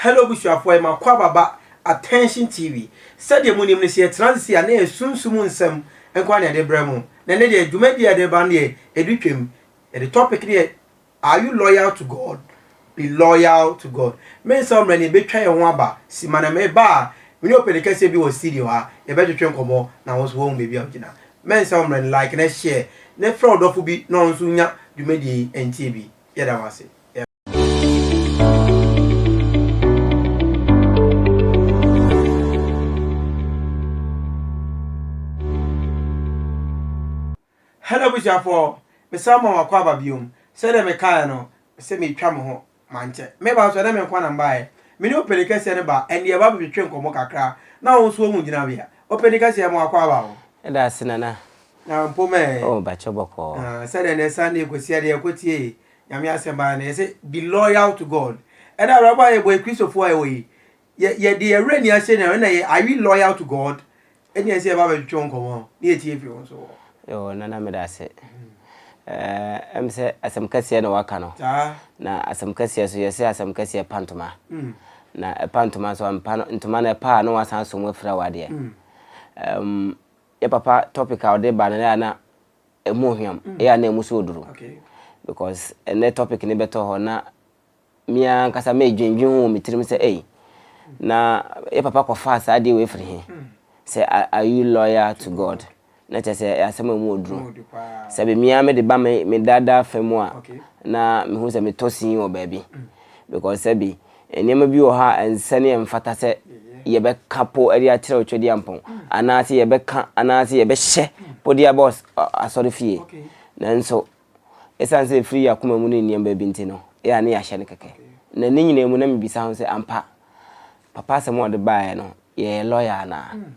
Hello abusuafoɔ, yɛma kɔ ababa Attention TV. Sɛdeɛ monim no, sɛ yɛtena ase sei a, na yɛ sunsum nsɛm nko ara na yɛde brɛ mo. Na ɛnnɛ deɛ, dwumadie a yɛde reba no deɛ, ɛdu twam. Yɛde topic no yɛ Are you loyal to God? Be loyal to God. Me nsa mmerɛ no yɛbɛtwa yɛn ho aba sima na meba a, me ne ɔpanin kɛseɛ bi wɔ studio ha, yɛbɛtwetwe nkɔmmɔ na wo nso woahu baabi a wogyina. Mɛnsa wo mmerɛ no, like na share na frɛ wo dɔfo bi na ɔno nso nya dwumadie yi ntie bi. Yɛda wo ase. Hello abusuafoɔ, mesan ma mo akwaaba biom. Sɛdeɛ mekaeɛ no, sɛ meretwa me ho, mankyɛ. Meba nso, ɛnyɛ me nko ara na mebaeɛ. Me ne Opanin kɛseɛ no ba, ɛnde yɛba abɛtwetwe nkɔmmɔ kakra na wo nso woahu gyinabea. Opanin kɛseɛ, ma w'akwaaba o. Yɛda ase Nana. Na mpo mɛ. Oh, bakyɛ bɔkɔɔ. Ah, sɛdeɛ nnɛ Sunday kɔsi adeɛ yɛkɔtie Nyame asɛm baeɛ no, yɛsɛ be loyal to God. Ɛnɛ abrabɔ a yɛbɔ yi, Kristofoɔ a yɛwɔ yi, Yɛ yɛde yɛn werɛ ni ahyɛ Nyame na yɛ are we loyal to God? Ɛne ɛsɛ yɛba abɛtwetwe wo nkɔmmɔ ne yɛtie firi wo nso hɔ. Yoo Nana medase. Ɛɛ ɛm sɛ asɛm kɛseɛ na waka no. Saa. Na asɛm kɛseɛ so yɛsɛ asɛm kɛseɛ pa ntoma. Na ɛpa ntoma nso ampa no ntoma no ɛpa a na wasan asɔ mu afira wadeɛ. Ɛm yɛ papa topic a ɔde ba no ɛyɛ a na ɛmu ɔhwam ɛyɛ a na ɛmu so ɔduru. Because ɛnɛ topic no bɛtɔ hɔ na Me ara ankasa meredwendwen ho wɔ me tirim sɛ, Ei, na yɛ papa kɔfaa saa adeɛ wei firi he? Sɛ are you loyal to God? Na kyerɛ sɛ ɛyɛ asɛm a ɛmu ɔduru. Sɛ me ara mede ba me me daadaa fa mu a, na mehu sɛ metɔ sin wɔ baabi. Because sɛbi, nneɛma bi wɔ hɔ a ɛnsɛ ne ɛmfata sɛ yɛbɛka po de akyerɛ Otwedeampɔn, anaasɛ yɛbɛka anaasɛ yɛbɛhyɛ po de aba asɔrefie. Nanso Esiane sɛ ɛfiri yɛn akoma mu ne nneɛma bi nti no, ɛyɛ a na yɛahyɛ no kɛkɛ. Na ne nyinaa mu na mebisa ho sɛ, ampa, papa asɛm a ɔde baeɛ no, yɛyɛ lɔya anaa?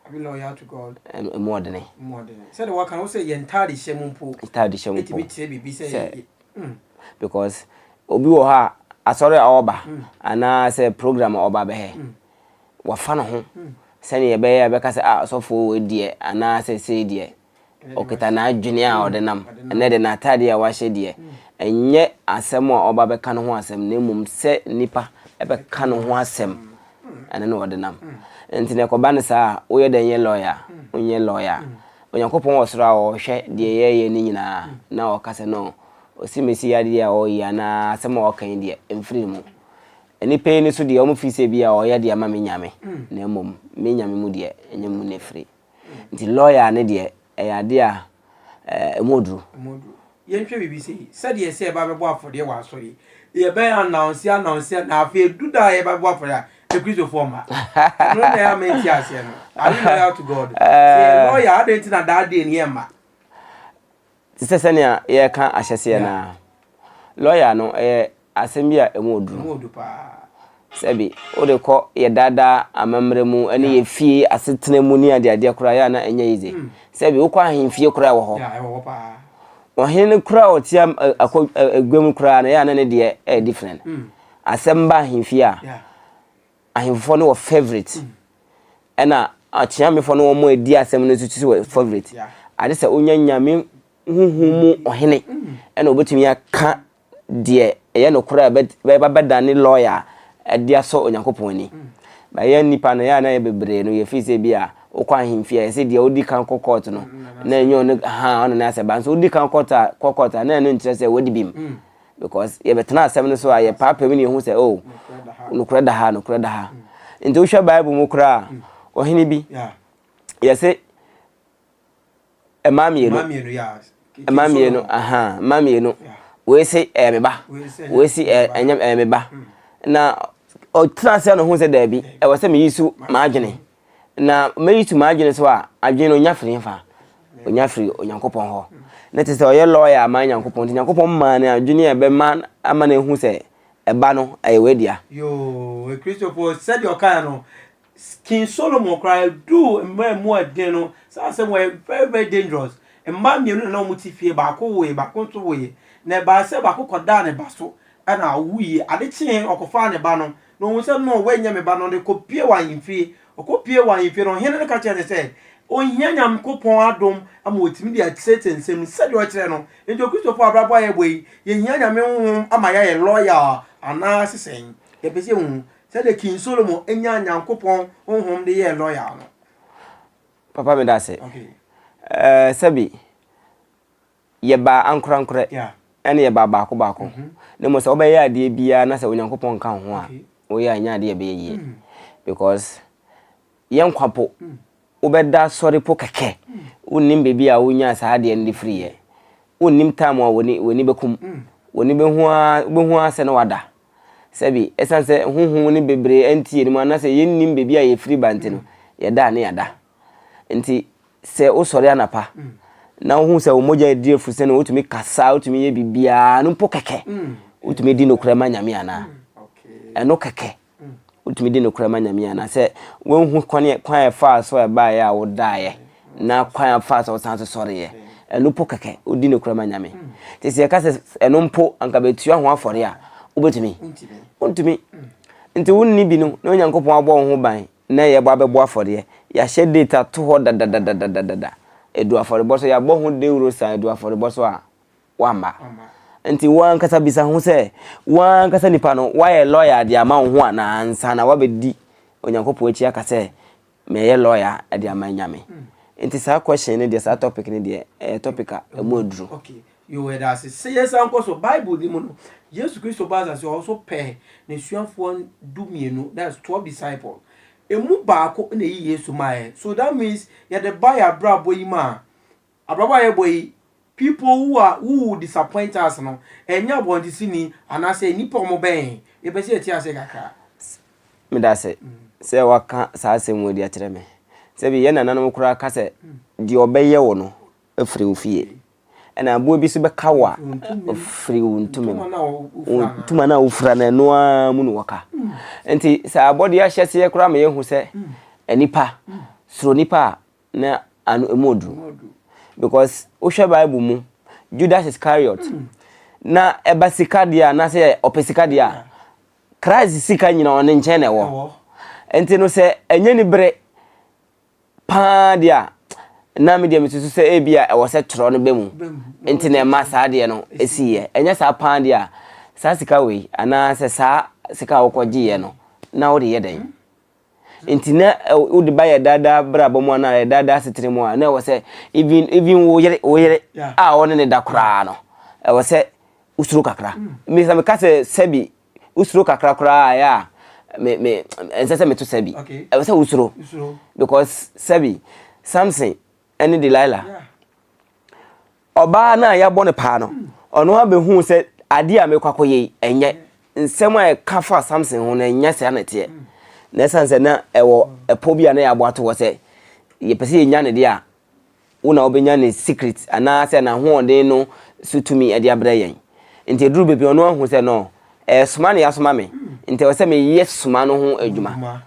Are we loyal to God? Ɛmu ɔdene. Ɛmu ɔdene. Sɛdeɛ waka no, wo sɛ yɛn ntaade hyɛ mu mpo. Ntaade hyɛ mu mpo. Ɛtumi kyerɛ biribi sɛ. Sɛ, because obi wɔ hɔ a, asɔre a ɔreba, anaa sɛ program a ɔreba abɛhɛ, wafa ne ho sɛdeɛ ɛbɛyɛ a ɛbɛka sɛ, ah, ɔsɔfoɔ wei deɛ, anaa sɛ sei deɛ. Ɔkita n'adwene a ɔde nam. Ɛnnɛ de, n'atade a wahyɛ deɛ, ɛnyɛ asɛm a ɔba bɛka no ho asɛm, na mmom sɛ nnipa bɛka ne ho asɛm, ɛno na ɔde nam. Nti na ɛkɔba no saa a, woyɛ dɛn yɛ lɔya? Wonyɛ lɔya. Onyankopɔn wɔ soro a ɔhwɛ deɛ yɛyɛ no nyinaa, na ɔka sɛ no, Osimesi adeɛ a ɔreyɛ anaa asɛm a ɔka yi deɛ, ɛmfiri ne mu. Nnipa yi no so deɛ, wɔfiri sɛ bi a ɔyɛ de ama me Nyame, na mmom me Nyame mu deɛ, ɛnyɛ mu na ɛfiri. Nti lawyer no deɛ ɛyɛ adeɛ a ɛmu ɔduru. Ɛmu ɔduru. Yɛnhwɛ biribi sei, sɛdeɛ sɛ yɛba bɛbɔ afɔdeɛ wɔ asɔre yi, yɛbɛyɛ announce announce na afei ɛdu da a yɛba bɛbɔ afɔdeɛ a, Akristofoɔ mma. Ɛno na ɛyɛ a mente aseɛ no. Are we loyal to God? Sɛ yɛ lawyer a, adɛn nti na that day no yɛmma? Te sɛ sɛnea yɛreka ahyɛseɛ no ara, lɔya no, ɛyɛ asɛm bi a ɛmu ɔduru. Ɛmu ɔdu paa. Sɛbi, wode kɔ yɛ daadaa amammerɛ mu ne yɛ fie asetena mu ne adeadeɛ koraa yɛ a na ɛnyɛ yize. Sɛbi, wokɔ ahemfie koraa ɛwɔ hɔ. Yeah, ɛwɔ hɔ paa. Ɔhene no koraa a ɔte akɔ agua mu koraa no, yɛ a na ne deɛ ɛyɛ different. Asɛm ba ahemfie a, ahemfofoɔ no wɔ favourite ɛna akyeamefoɔ no wɔn a ɛdi asɛm no nso so wɔ favourite ade sɛ wonya nyame huhu mu ɔhene ɛna obɛtumi aka deɛ ɛyɛ nokorɛ a bɛba bɛda ne lawyer ɛde asɔ Onyankopɔn ani bɛyɛ nnipa no yɛ a na yɛ bebree no yɛfiri sɛ bi a wokɔ ahemfie a yɛsɛ deɛ wodi kan kɔ court no na ɛnyɛ ɔno ha ɔno ne asɛ ba nso wodi kan kɔ court a na ɛno nkyerɛ sɛ wadi bim Because yɛbɛtena asɛm no so a, yɛpaapaa mu na yɛhu sɛ, oh, nokorɛ da ha, nokorɛ da ha. Nti wohwɛ Bible mu koraa a, ɔhene bi, yɛse mmaa mmienu, mmaa mmienu, aha, mmaa mmienu. Wei se ɛyɛ me ba, wei se ɛnyɛ ɛyɛ me ba. Na ɔtena ase a na ɔhu sɛ daabi, ɛwɔ sɛ meyi so m'adwene. Na meyi so m'adwene so a, adwene no ɔnya firi hefa? Ɔnya firi Onyankopɔn hɔ. Na te sɛ ɔyɛ lɔya ama Nyankopɔn nti Nyankopɔn maa no adwene a ɛbɛma ama no ahu sɛ ɛba no ɛyɛ wei dea. Yoo, Akristofoɔ, sɛdeɛ ɔkaeɛ no, King Solomon koraa ɛduu mmerɛ mu ɛden no, saa asɛm wɔ yɛ very very dangerous. Mmaa mmienu na na wɔn te fie, baako woe, baako nso woe. Na ɛbaa sɛ baako kɔdaa ne ba so, ɛna ɔwuiɛ. Ade kyeeɛ, ɔkɔfaa ne ba no, Na ohuu sɛ, No, wei nyɛ me ba no, ɔde kɔpue wɔ ahemfie. Ɔkɔpue wɔ ahemfie no, ɔhene no ka kyerɛɛ no sɛ, ɔhia Nyankopɔn adom ama watumi de akyerɛkyerɛ nsɛm mu sɛdeɛ ɔkyerɛ no. Enti Okristofo abrabɔ a yɛbɔ yi, yɛhia Nyame honhom ama yɛayɛ loyal anaa sɛ sɛn? Yɛpɛ sɛ yɛhu. Sɛdeɛ King Solomon nyaa Nyankopɔn honhom de yɛɛ loyal no. Papa meda ase. Ɛɛ sɛbi yɛbaa ankorankorɛ ɛne yɛbaa baako baako. Mhm. Na mmom sɛ wobɛyɛ adeɛ biara na sɛ Onyankopɔn nka wo ho a, woyɛ a ɛnyɛ adeɛ a ɛbɛyɛ yie. Mm. Because yɛn nkwa po, mm. wobɛda sɔre po kɛkɛ. Mm. Wonnim baabi a wonyaa saa adeɛ no de firiiɛ. Wonnim time a w'ani w'ani bɛkum. W'ani bɛhu ara wobɛhu ara sɛ na wada. Sɛbi ɛsiane sɛ honhom no bebree nte yɛn mu anaasɛ yɛnnim baabi a yɛfiri ba nti no, yɛda a ne yɛada. Nti sɛ wosɔre anapa na wohu sɛ wo mogya redi afusɛ no wotumi kasa, wotumi yɛ biribiara no mpo kɛkɛ, wotumi di nokorɛ ma Nyame anaa? Ɛno kɛkɛ. Wotumi di nokorɛ ma Nyame anaa? Sɛ woanhu kwan a ɛfaa so a ɛbaeɛ a wodaeɛ na kwan a ɛfaa so a wosan so sɔreeɛ, ɛno mpo kɛkɛ, wodi nokorɛ ma Nyame. Nti sɛ yɛka sɛ ɛno mpo anka bɛtua ho afɔre a, wobɛtumi? Wontumi. Nti wonni bi no na Onyankopɔn abɔ wo ho ban na yɛbɔ abɛbɔ afɔreɛ. Yɛahyɛ date ato hɔ dadadadadada. Ɛdu afɔrebɔ so, yɛabɔ ho dawuro saa, ɛdu afɔrebɔ so a, woamma. Nti wo ankasa bisa ho sɛ, wo ankasa nipa no, woayɛ lɔya de ama wo ho anaa ansa na woabɛdi Onyankopɔn akyi aka sɛ mɛyɛ lɔya de ama Nyame. Nti saa question no deɛ, saa topic no deɛ, ɛyɛ topic a ɛmu aduru. Okay, yo yɛda ase. Sɛ yɛsan kɔ so, Bible no mu no, Yesu Kristo baa asase ɔno nso pɛɛ n'asuafoɔ 12, that's 12 disciples. Emu baako na eyi Yesu maeɛ. So that means yɛde ba yɛn abrabɔ yi mu a, Abrabɔ a yɛbɔ yi, people who are who will disappoint us no, ɛnyɛ abɔntesini anaasɛ nnipa a wɔbɛn yɛn. Yɛpɛ sɛ yɛte aseɛ kakra. Medase sɛ waka saa asɛm wei de akyerɛ me. Sɛbi yɛn nananom koraa ka sɛ deɛ ɔbɛyɛ wo no firi wo fie. Ɛna aboa bi nso bɛka wo a ɔfiri wo ntoma mu. Ntoma no a wofira no ɛno ara mu na wɔka. Nti sɛ abɔdeɛ ahyɛseɛ koraa ma yɛhu sɛ nnipa suro nipa a na ano emu oduru because wohwɛ bible mu judas iscariot mm. na ɛba sika deɛ a na sɛ ɔpɛ sika deɛ a christ sika nyina ɔne nkyɛn na ɛwɔ nti no sɛ ɛnyɛ ni bere paa deɛ a na me deɛ mesusu sɛ ebi a ɛwɔ sɛ torɔ no bɛ mu nti na ɛma saa deɛ no ɛsiiɛ ɛnyɛ saa paa deɛ a saa sika wei anaasɛ saa sika a wokɔgyeeɛ no na wode yɛ dɛn Nti na wode ba yɛ daadaa brabɔ mu anaa yɛ daadaa asetena mu a na ɛwɔ sɛ even even wo yere wo yere a ɔne ne da koraa no ɛwɔ sɛ wosuro kakra. Mm. Me sɛ meka sɛ sɛbi wosuro kakra koraa ɛyɛ a me me ɛnsɛ sɛ meto sɛbi. Ɛwɔ sɛ wosuro because sɛbi Samson ɛne Delilah. Yeah. Ɔbaa no a yɛabɔ no paa no, ɔno ara bɛhuu sɛ adeɛ a mekɔ akɔyɛ yi, ɛnyɛ. Nsɛm a ɛka fa Samson ho no, ɛnyɛ saa na ɛteɛ. Na ɛsiane sɛ na ɛwɔ ɛpɔ bi a na yɛabɔ ato hɔ sɛ yɛpɛ sɛ yɛnya ne deɛ a, wo na wobɛnya ne secret anaasɛ n'ahoɔden no so tumi de abrɛ yɛn. Nti ɛduru baabi ɔno ahu sɛ no, ɛyɛ soma na yɛasoma me, nti ɛwɔ sɛ meyɛ soma no ho adwuma.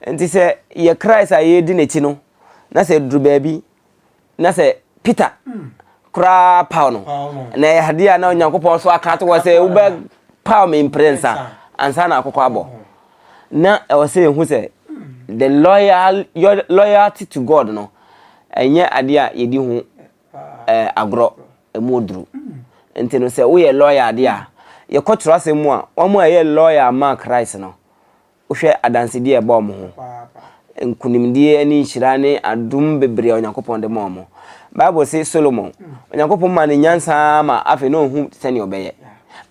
Nti sɛ yɛ Christ a yɛredi n'akyi no, na sɛ ɛduru baabi na sɛ Peter koraa paw no na ɛyɛ adeɛ a na Onyankopɔn so aka ato hɔ sɛ wobɛpaw me mprɛnsa ansa na akokɔ abɔ na ɛwɔ sɛ yɛhu sɛ the loyal your loyalty to God no ɛnyɛ adeɛ a yɛdi ho eh, agorɔ ɛmu oduru nti no sɛ woyɛ loyal adeɛ a yɛkɔ twerɛ asɛm mu a wɔn a ɛyɛ loyal ma Christ no Wohwɛ adansedi a ɛba wɔn ho, nkonimdie ne nhyira ne adom bebree a Onyankopɔn de ma wɔn. Bible se Solomon, Onyankopɔn maa no nyansa ma afei na ɔhu sɛnea ɔbɛyɛ.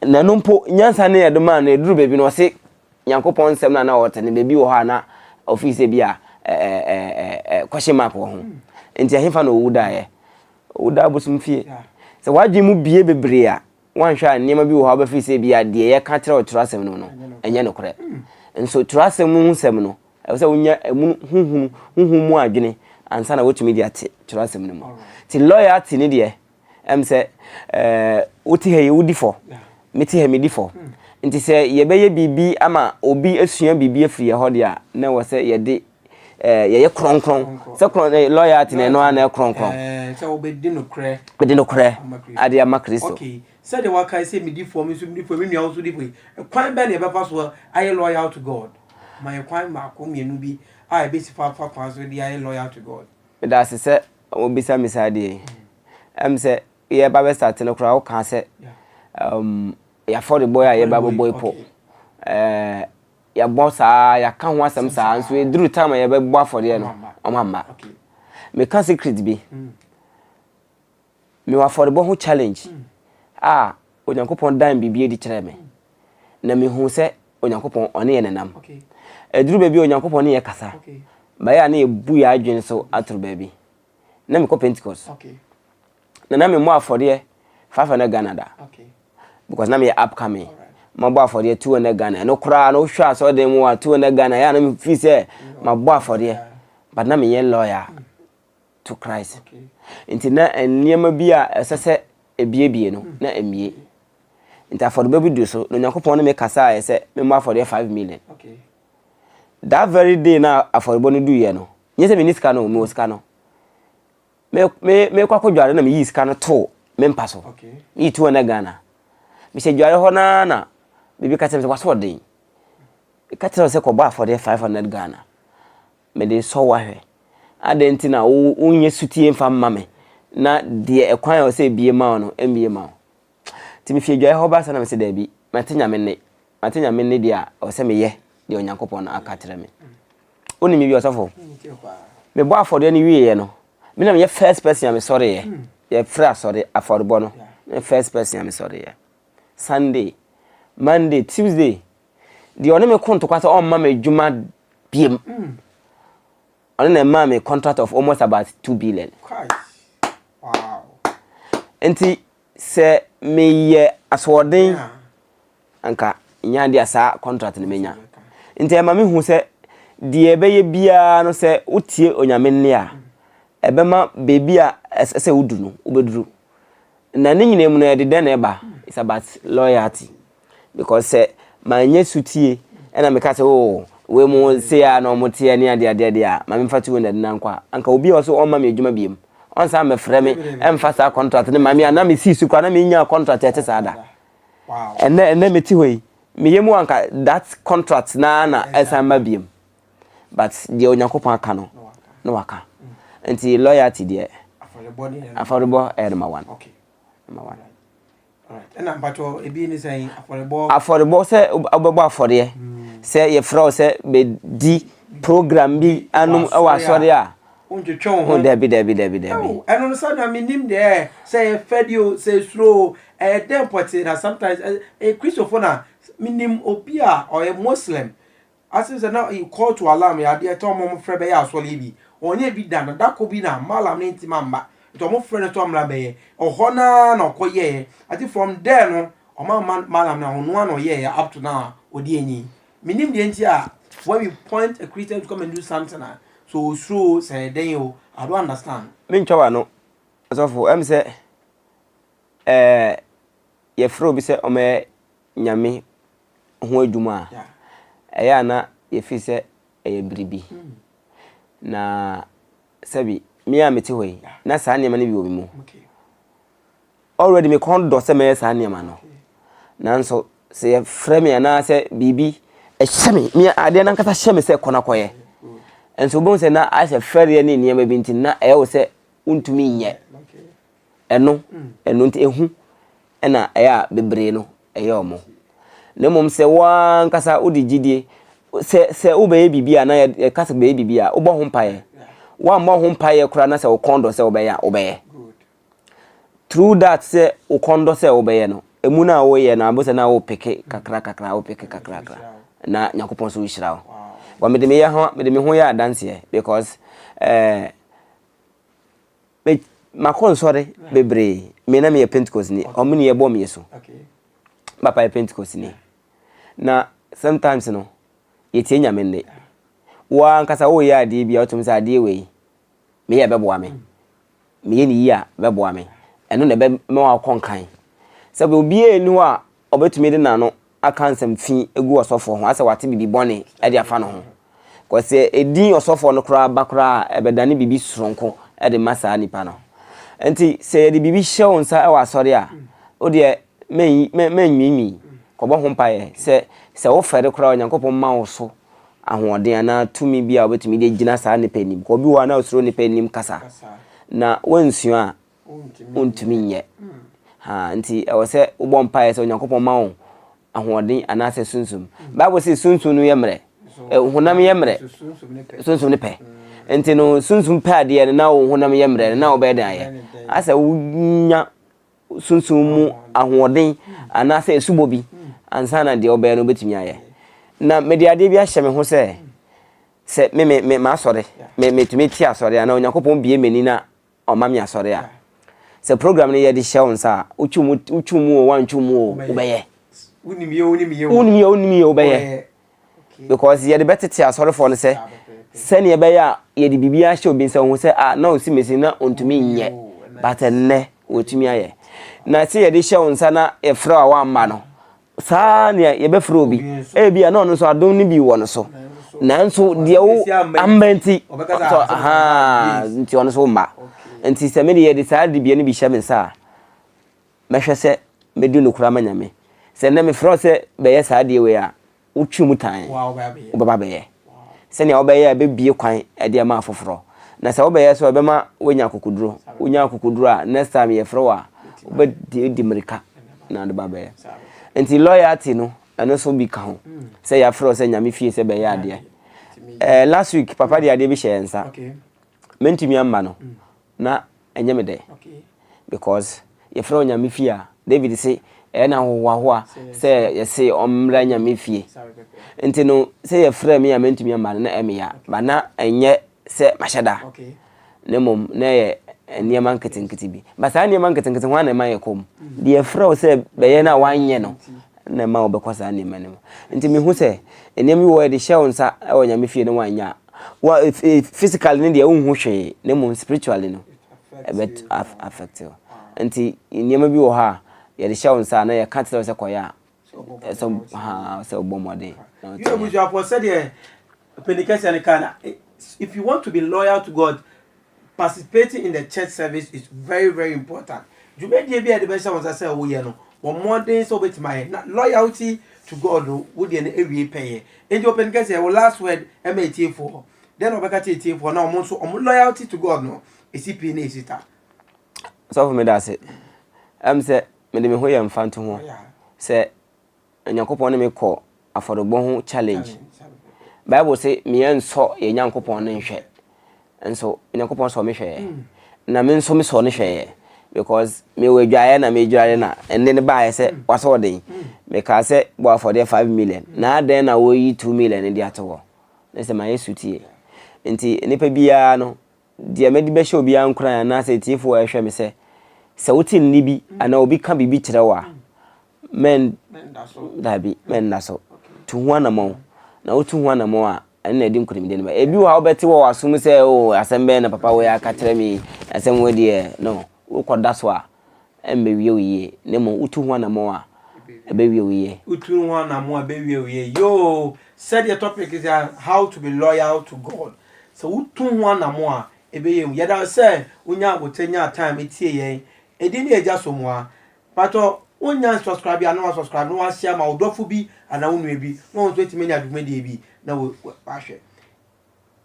Na ɛno mpo, nyansa ne ɛde maa no, ɛduru baabi no ɔse Nyankopɔn nsɛm no a na ɔte no, baabi wɔ hɔ a na ɔfii sɛ bi a question mark wɔ ho. Nti ɛhefa na ɔwu daeɛ? Ɔwu daa bosom fie. Sɛ w'adwene mu bie bebree a, Woanhwɛ a nneɛma bi wɔ hɔ a wobɛfeel sɛ ebia deɛ yɛka kyerɛ wo twerɛasɛm no mu no, ɛnyɛ nokorɛ. Nso twerɛasɛm mu nsɛm no, ɛwɔ sɛ wonya ɛmu huhunu, huhu mu adwene ansa na woatumi de ate twerɛasɛm no mu. Nti loyalty ne deɛ, ɛm sɛ ɛɛ wote ha yi wodi fɔ, mete ha medi fɔ. Nti sɛ yɛbɛyɛ biribi ama obi asua biribi afiri yɛ hɔ deɛ a, na ɛwɔ sɛ yɛde ɛɛ yɛyɛ kronkron sɛ krɔn ɛɛ loyalty na ɛno ara na ɛyɛ kronkron. Ɛɛ sɛ wobɛdi nokorɛ. Bɛdi nokorɛ ade ama Kristo. Okay sɛdeɛ waka sɛ medi fɔ me nso medi fɔ me nua nso di fɔ yi kwan bɛn na yɛbɛfa so ayɛ loyal to God ma yɛ kwan baako mmienu bi a yɛbɛsi fa fa kwan so de ayɛ loyal to God. Meda ase sɛ wobisa me saa adeɛ yi. Ɛm sɛ yɛba bɛ start no koraa wokaa sɛ um, yɛafɔrebɔ a yɛba bɛbɔ yi po. Ɛɛ. yɛabɔ saa, yɛaka ho asɛm saa, nso ɛduru time a yɛbɛbɔ afɔdeɛ no, ɔmo amma. Meka secret bi. Mewɔ afɔrebɔ ho challenge a Onyankopɔn dan biribi adi kyerɛɛ me. Na mehu sɛ Onyankopɔn ɔne yɛ nenam. Ɛduru baabi a Onyankopɔn ne yɛ kasa. Bɛyɛ a na yɛbu yɛ adwene so atoro baabi. Na mekɔ Pentecost. Na na memmɔ afɔdeɛ 500 Ghana da. Because na meyɛ upcoming. Mabɔ afɔdeɛ 200 Ghana. Ɛno koraa no wohwɛ asɔredan mu a 200 Ghana ɛyɛ a na mefii sɛ mabɔ afɔdeɛ. But na meyɛ loyal to Christ. Nti na nneɛma bi a ɛsɛ sɛ ebiebie no na emie. Nti afɔrebɔ bi du so na Onyankopɔn ne me kasaeɛ sɛ memmɔ afɔdeɛ 5 million. That very day na afɔrebɔ no duiɛ no, nyɛ sɛ menni sika no, mewɔ sika no. Me me mekɔ akɔdware na meyii sika no too me mpa so. Meyii 200 Ghana. Mehyɛ dware hɔ naa na biribi ka kyerɛ me sɛ waso ɔden. Ka kyerɛ wo sɛ kɔbɔ afɔdeɛ 500 Ghana. Mede sɔ wo ahwɛ. Adɛn nti na wo wonyɛ sutie mfa mma me na deɛ ɛkwan a ɔsɛ ebie ma wo no mmie ma wo. Nti mefie dwaeɛ hɔ ba sa na mese daabi, mate Nyame nne. Mate Nyame nne deɛ a ɛwɔ sɛ meyɛ deɛ Onyankopɔn aka kyerɛ me. Wonim biribi ɔsɔfo? Mebɔ afɔdeɛ no wieɛ no, me na meyɛ first person a mesɔreeɛ. Yɛfrɛ asɔre afɔrebɔ no, me first person a mesɔreeɛ. Sunday, Monday, Tuesday, deɛ ɔne me ko ntokwa sɛ ɔmma me adwuma biem. Ɔno na ɛmaa me contract of almost about 2 billion. Nti sɛ meyɛ asoɔden anka nyɛ adeɛ a saa contract no menya. Nti ɛma mehu sɛ deɛ ɛbɛyɛ biara no sɛ wotie Onyame nne a, ɛbɛma beebi a ɛsɛ sɛ wodu no wobɛduru. Na ne nyinaa mu no yɛde dɛn na ɛba? It's about loyalty. Because sɛ manyɛ sutie ɛna meka sɛ oh wei mu se a na ɔmo teɛ ne adeɛ adeɛ deɛ a ma memfa 200 na nkɔ a anka obi a ɔso ɔmma me adwuma biem ɔnsan mɛfrɛ me ɛmfa saa contract ne ma me a na mesii so koraa na menya contract ɛte saa da. Ɛnɛ ɛnɛ mete hɔ yi meyɛ mu anka that contract naa na ɛsan ma biem, but deɛ Onyankopɔn aka no na waka. Nti loyalty deɛ, afɔrebɔ ɛyɛ number one. Number one. Ɛna mpatwɔ ebi ne sɛn afɔrebɔ? Afɔrebɔ sɛ wobɛbɔ afɔreɛ, sɛ yɛfrɛ wo sɛ bɛdi program bi anom ɛwɔ asɔre a, wontwetwe wo ho. Dabi dabi dabi dabi. Ɛno no sɛ na menim deɛ sɛ yɛfɛ di o, sɛ esuro o, ɛyɛ dɛn pɔtee na sometimes ɛ Kristofo na menim obi a ɔyɛ Muslim ase sɛ na call to alarm yɛ adeɛ tɛ ɔmo frɛ bɛyɛ asɔre yi bi, ɔnyɛ bi da na dako bi na malam ne ntim amba nti ɔmo frɛ no sɛ ɔmmra bɛyɛ ɔhɔ naa na ɔkɔ yɛɛ ati. From there no ɔmo ama malam na ɔno ana ɔyɛɛ up to now a ɔdi enyi. Menim deɛ nti a when we point a Christian to come and do something a so osuro sɛ ɛdɛn o, I don't understand. Mentwa wa no ɔsɔfo, ɛm sɛ yɛfrɛ obi sɛ ɔmɛyɛ Nyame ho adwuma a, ɛyɛ a na yɛfiri sɛ ɛyɛ biribi na sɛbi me a mete hɔ yi na saa nneɛma no bi wɔ me mu already. Me kɔn dɔ sɛ mɛyɛ saa nneɛma no, nanso sɛ yɛfrɛ me anaasɛ biribi ɛhyɛ me me adeɛ no ankasa hyɛ me sɛ kɔ na kɔyɛ nso, wobɛhu sɛ na ayɛ sɛ fɛreɛ ne nneɛma bi nti na ɛyɛ wo sɛ wontumi nyɛ ɛno. Ɛno nti ehu ɛna ɛyɛ a bebree no ɛyɛ ɔmo. Na mmom sɛ wankasa wode gyidie sɛ wobɛyɛ biribi a na yɛka sɛ bɛyɛ biribi a, wobɔ ho mpaeɛ, woammɔ ho mpaeɛ koraa na sɛ wo kɔn dɔ sɛ wobɛyɛ a, wobɛyɛ. Through that sɛ wo kɔn dɔ sɛ wobɛyɛ no, emu no a woyɛ no abo sɛ na wopeke kakra kakra, wopeke kakra kakra na Nyankopɔn so wohyira wo. Wa mede me yɛ ho, mede me ho yɛ adanseɛ because me makɔ nsɔre bebree. Me na meyɛ Pentecost ni, ɔmo ne yɛbɔ me so, papa yɛ Pentecost ni. Na sometimes no yɛtie Nyame nne. Wo ankasa woyɛ adeɛ bi a wotum sɛ adeɛ wei meyɛ bɛboa me, meyɛ ne yie a bɛboa me, ɛno na ɛbɛma wakɔ nkan. Sɛ obiara ni hɔ a ɔbɛtumi de n'ano aka nsɛm fi egu ɔsɔfoɔ ho asɛ wate biribi bɔne ɛde afa ne ho kɔsɛ edin ɔsɔfoɔ no koraa ba koraa, ɛbɛdane biribi soronko ɛde ma saa nipa no. Nti sɛ yɛde biribi hyɛ wo nsa ɛwɔ asɔre a, o deɛ mɛnwiinwii, kɔbɔ ho mpaeɛ sɛ wofɛre koraa, Onyankopɔn ma wo so ahoɔden anaa tumi bi a wobɛtumi de gyina saa nipa anim. Kɔ obi wɔ hɔ a na osuro nipa anim kasa na wansua a wontumi nyɛ ha. Nti ɛwɔ sɛ wobɔ mpaeɛ sɛ Onyankopɔn ma wo. ahoɔden anaasɛ sunsum. Bible se sunsum no yɛ mmerɛ, honam yɛ mmerɛ, sunsum no pɛ. Nti no sunsum pɛ adeɛ no na wo honam yɛ mmerɛ no na wobɛyɛ den ayɛ. Asɛ wonya sunsum mu ahoɔden anaasɛ asubɔ bi ansa na deɛ wobɛyɛ no wobɛtumi ayɛ. Na mede adeɛ bi ahyɛ me ho sɛ sɛ me me me m'asɔre me metumi te asɔre anaa Onyankopɔn bie m'ani na ɔma me asɔre a sɛ program no yɛde hyɛ wo nsa a wotwi mu wotwi mu o wantwi mu o wobɛyɛ. Wonim yɛ wonim yɛ o. Wonim yɛ wonim yɛ wobɛyɛ. Because yɛde bɛtete asɔrefoɔ no sɛ sɛnea ɛbɛyɛ a yɛde biribi ahyɛ obi nsa ohu sɛ ah na ɔsi mesi na ɔntumi nyɛ but ɛnnɛ wɔtumi ayɛ. Na sɛ yɛde hyɛ wo nsa na yɛfrɛ a wamma no saa nea yɛbɛfrɛ obi ebi a na ɔno nso adom no bi wɔ no so nanso deɛ wo amba nti nti ɔno nso mma nti sɛ mede yɛde saa dibea no bi hyɛ me nsa a mɛhwɛ sɛ mɛdi nokorɛ ama Nyame. Sɛ nnɛ mefrɛ wo sɛ bɛyɛ saa adeɛ wei a, wotwi mu tan, wobɛba abɛyɛ. Sɛnea wobɛyɛ a ɛbɛbue kwan de ama afoforɔ. Na sɛ wobɛyɛ nso a, ɛbɛma woanya akokoduro. Wonya akokoduro a, next time yɛfrɛ wo a, wobɛdi mmirika na wode ba abɛyɛ. Nti loyalty no, ɛno nso bi ka ho. Sɛ yɛafrɛ wo sɛ Nyame fie sɛ bɛyɛ adeɛ. Eh, last week, papa de adeɛ bi hyɛ yɛn nsa. Mentumi amma no. Na ɛnyɛ me dɛ because yɛfrɛ wɔ Nyame fie a David se ɛyɛ no ahohoahoa sɛ yɛse ɔmmra Nyame fie nti no sɛ yɛfrɛ me a mentumi amma no na ɛyɛ me ya but na ɛnyɛ sɛ mahyɛ da na mmom na ɛyɛ nneɛma nketenkete bi but saa nneɛma nketenkete ho na ɛma yɛkɔ mu deɛ yɛfrɛ wo sɛ bɛyɛ no a wanyɛ no na ɛma wobɛkɔ saa nneɛma no mu. Nti mehu sɛ nneɛma bi wɔ hɔ yɛde hyɛ wo nsa wɔ Nyame fie no wanyɛ a, wa physically no deɛ wonhu hwee na mmom spiritually no ɛbɛ affect wo. Nti nneɛma bi wɔ hɔ a yɛde hyɛ wo nsa a na yɛka kyerɛ wo sɛ kɔyɛ a ɛsɛ ha sɛ wobɔ mmɔden. Yɛ abusuafoɔ sɛdeɛ panin kɛseɛ no kaa no if you want to be loyal to God Participating in the church service is very very important. Dwumadie bi a yɛde bɛhyɛ wɔn nsa sɛ woyɛ no, bɔ mmɔden sɛ wobɛtumi ayɛ. Na loyalty to God no, wo deɛ no awie pɛyɛ. Enti ɔpanin kɛseɛ, wo last word ɛma atiefoɔ. Dɛn na wɔbɛka kyerɛ atiefoɔ na wɔn nso wɔn loyalty to God no ɛsi pii na ɛsi ta? Sɔfo meda ase. Ɛm sɛ mede me ho yɛ mfantoho sɛ Nyankopɔn ne me kɔ afɔrebɔ ho challenge. Bible se meyɛ nsɔ yɛ Nyankopɔn no nhwɛ. Nso Nyankopɔn sɔ me hwɛɛ. Mm. Na me nso me sɔ no hwɛɛ. Because me wɔ adwaeɛ na me dware na ɛnne no baeɛ sɛ mm. wasɔ ɔden. Mm. Mekaa sɛ bɔ afɔdeɛ 5 million. Na adɛn na wɔyi 2 million de ato hɔ. Ne sɛ mayɛ sutie. Nti nipa biara no Deɛ mede bɛhyɛ obiara nkuran anaasɛ atiefoɔ a ɛhwɛ me sɛ, sɛ wote nne bi anaa obi ka biribi kyerɛ wo a, mɛn dabi mɛnna so. Tu ho anamɔn. Na wotu ho anamɔn a, ɛno na ɛde nkonimdie no ba. Ebi wɔ ha wobɛte wɔ w'asom sɛ o oh, asɛm bɛn na papa wei aka kyerɛ me yi, asɛm wei deɛ no, wokɔda so a, ɛmmɛwie wo yie. Na mmom wotu ho anamɔn a, ɛbɛwie wo yie. Wotu ho anamɔn a ɛbɛwie wo yie. Yoo, sɛdeɛ topic sɛ how to be loyal to God. Sɛ wotu ho anamɔn a, ɛbɛyɛ hu. Yɛda wo sɛ wonyaa abotire nyaa time tie yɛn. Ɛdin ne Agya Somoa. Mpakyɛ wonnya nsubscribe a na wasubscribe na wahyɛ ama wo dɔfo bi anaa wo nua bi na ɔno nso atumi anya dwumadie bi na wahwɛ.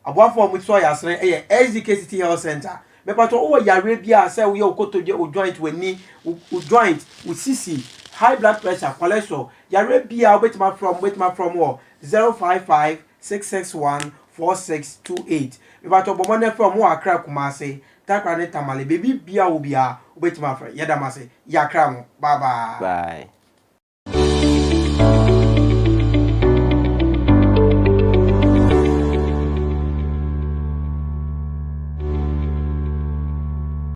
Aboafo a wɔsɔ yɛn asene yɛ SDK City Health Center. Mepatɔ wowɔ yareɛ bi a sɛ woyɛ wo kotodwe, wo joint, w'ani, wo joint, wo sisi, high blood pressure, cholesterol, yareɛ bi a wobɛtumi afrɛ wɔn, wobɛtumi afrɛ wɔn wɔ 055 661 4628. Mepatɔ bɔ mmɔden frɛ wɔn wɔ Accra, Kumasi, Takoradi ne Tamale, baabi biara wɔ biara wobɛtumi afrɛ. Yɛda mo ase. Yɛakra mo. Bye bye. Bye.